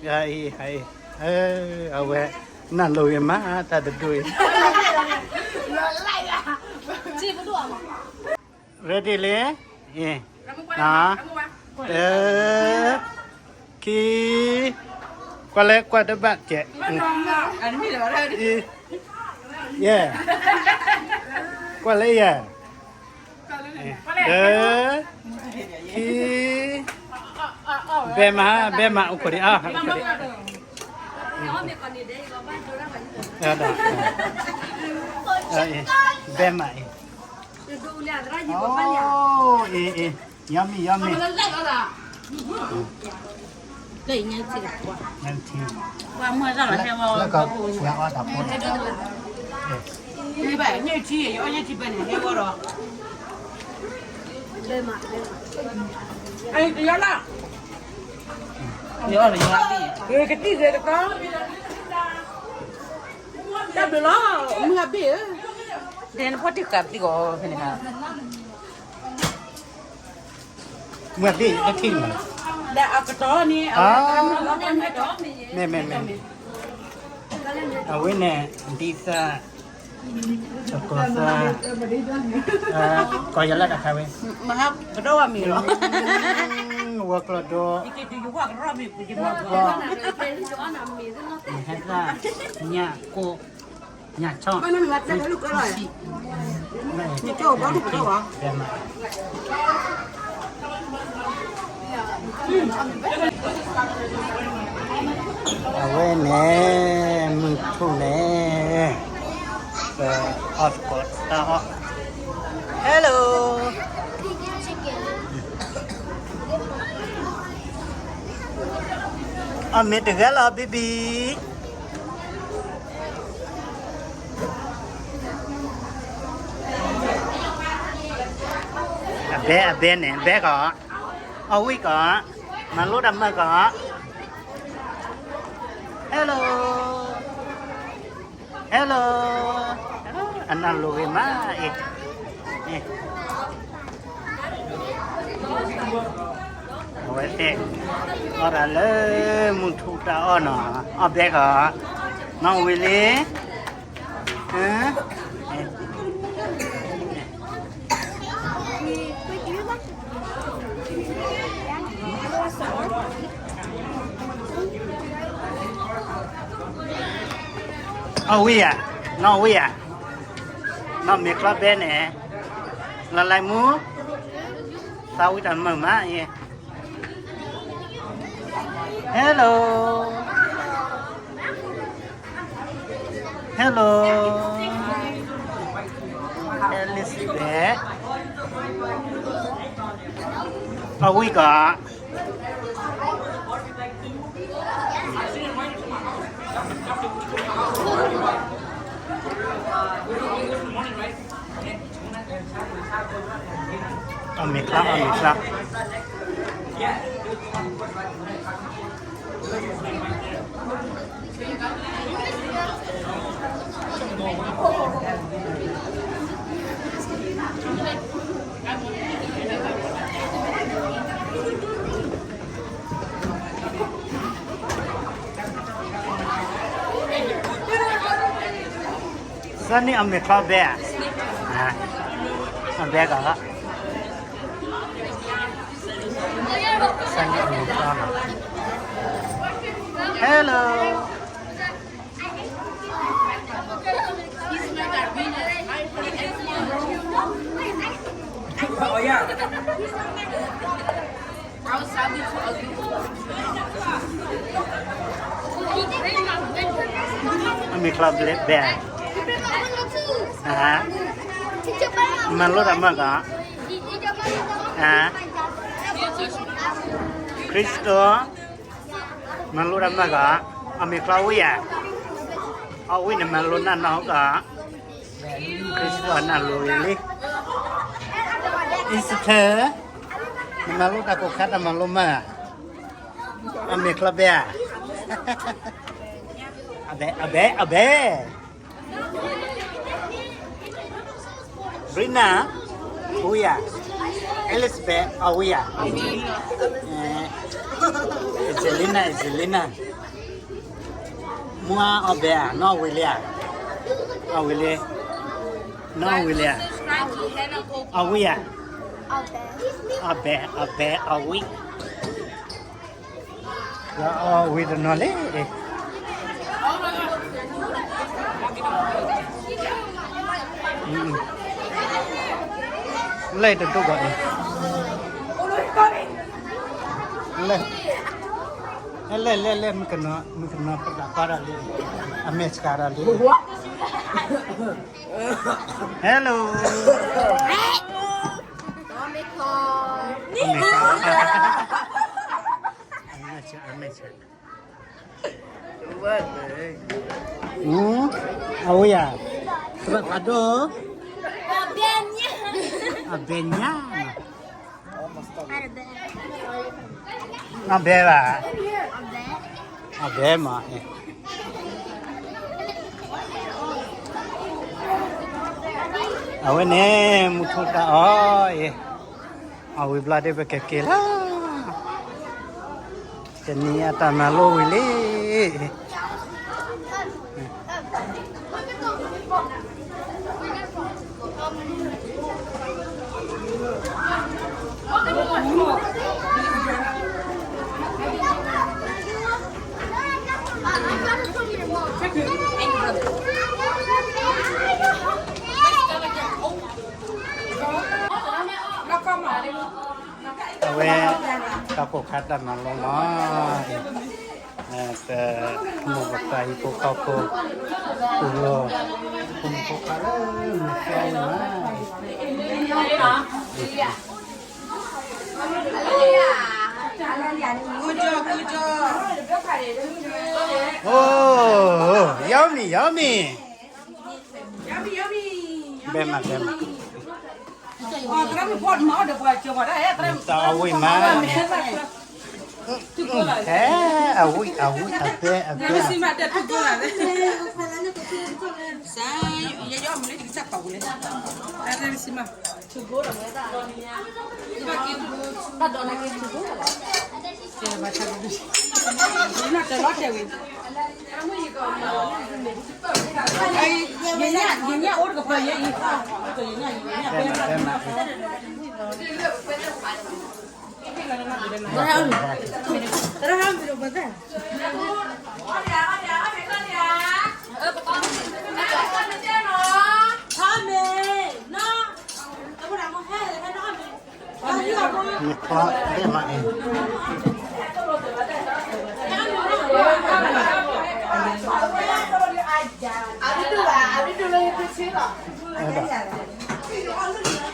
အံၤ အံၤ အဝဲ နၢ်လိၤဂ့ၤမး တၢ်တဒူၣ်အံၤ ready လံ အံၤ တၢ ခံ ကွၢ်လဲၣ် ကွၢ်တဘၣ်ကဲး ယဲ ကွၢ်လဲၣ်ယဲ တၢ ခံ ဘဲမး ဘဲမး အိၣ်ခိးဒံးအါ အိၣ်ခိးဒံး ဘဲမးအံၤ အံၤ အံၤ ယမံၤ ယမံၤ လၢက ယအီၣ်တၢ်ဖိ ဘဲမး ဘဲမး ယအီၣ်လၢ ကသံၣ်ဂဲၤတကီ တၢ်ဘျုးလီၤ မုၢ်အဘ့ၣ်ဧၢ ဒဲနဖီၣ်တံၢ်ဃာ်ပသံၣ်ဂီၤဖဲန့ၣ် မုၢ်အဘ့ၣ်တထံၣ်န့ၣ် လၢအကတီၢ်န့ၣ် မ့ၢ် မ့ၢ် မ့ၢ် အဝဲန့ၣ် ဒ်သၣ် တကီၢ်သၣ် ကီၢ်ယလၢတခါဝဲ ကဒီးဝဲမ့ၢ်လီၤ ဝဲကျီဒိ ဟဲသၣ် ညၣ်ကိၣ် ညၣ်ဆီ အဝဲန့ၣ် မုၢ်ထူၣ်န့ၣ် ပအီၣ်သကိးတၢ်အီၣ် Hello အီၣ်မ့ၤတဂၤလီၤ baby အဘဲ အဘဲန့ၣ် ဘဲကီး အဝံၣ်ကီး မၤလိတၢ်မၢကီး Hello Hello အနၢ်လိၤဂ့ၤမးအံၤ အဝဲသ့ၣ် အီၣ်တၢ်လၢမုၢ်ထူၣ်တၢ်အီၣ်နီၤ အီၣ်ဘဲကီး မၤဝံၤလံ အီၣ်ဝံၣ်ဧါ, နီၢ်ဝံၣ်ဧါ, နီၢ်မ့ၤချီဘဲန့ၣ်, လၢလၢမူ, သးဝံၣ်တၢ်မုာ်မးအံၤ, Hello, Hello, Elizabeth, အီၣ်ဝံၣ်ကီး အီၣ်မ့ၤချါ, အီၣ်မ့ၤချါ. စၢ်န့ၣ်အမ့ၤချီဘဲဧါ, အဘဲကီး, စၢ်န့ၣ်အမ့ၤချီ, Hello. အမ့ၤချီဘဲ, မၤလိတၢ်မၢကီး, Crystal, မၤလိတၢ်မၢကီး, အမ့ၤချီဝံၣ်ဧါ, အီၣ်ဝံၣ်န့ၣ်မၤလိနၢ်နီၢ်ကီး, Crystal နၢ်လိၤလံ, Esther, နမၤလိတၢ်ကိးခါတၢ်မၤလိမၢဧါ, အမ့ၤချီဘဲဧါ, အဘဲ, အဘဲ, အဘဲ. Brina, ဝံၣ်ဧါ, Elizabeth, အီၣ်ဝံၣ်ဧါ, Angelina, Angelina. မူအီၣ်ဘဲဧါ, နီၢ်ဝံၤလံဧါ, အီၣ်ဝံၤလံ, နီၢ်ဝံၤလံဧါ, အီၣ်ဝံၤဧါ, အီၣ်ဘဲ, အီၣ်ဘဲ, အီၣ်ဝံၤ, ယအီၣ်ဝံၤတနီၤလံ, လဲၣ်တဒိၣ်ဘၣ်အံၤ, လဲၣ်, လဲၣ်လဲၣ်လဲၣ်, မုၣ်ကနီၤ, မုၣ်ကနီၤပသးကီဒၣ်လံ, အမဲာ်ဆှးဒၣ်လံ, Hello, အမဲာ်ဆှး, အဝဲယၤ, သရၣ်ဖးဒိၣ်, အဘဲညါ, အဘဲဘၣ်, အဘဲမး, အဝဲန့ၣ် မုၢ်ထူၣ်တၢ်အီၣ်အံၤ, အဝံၤဘျီဒ်ပကက့ၤလီၤ, တနံၤအတၢ်မၤလိဝံၤလံ. အဝဲ တၢ်ကိၢ်ခါတၢ်မၤလိလီၤ, ပမိၢ်ပပၢ်ဟံၣ်ဖိဃီဖိ, ပလီၤ, ပမိၢ်ပပၢ်လၢမုၢ်သီဝဲမး, Oh, yummy, yummy. ဘဲမး ဘဲမး, တၢ်အီၣ်ဝံၣ်မး, ဟဲ, အဝံၣ် အဝံၣ် အဘဲ အဘဲ, ဘဲမး ဘဲမး. နခွါဘဲမးအံၤ, အဝဲဒၣ်,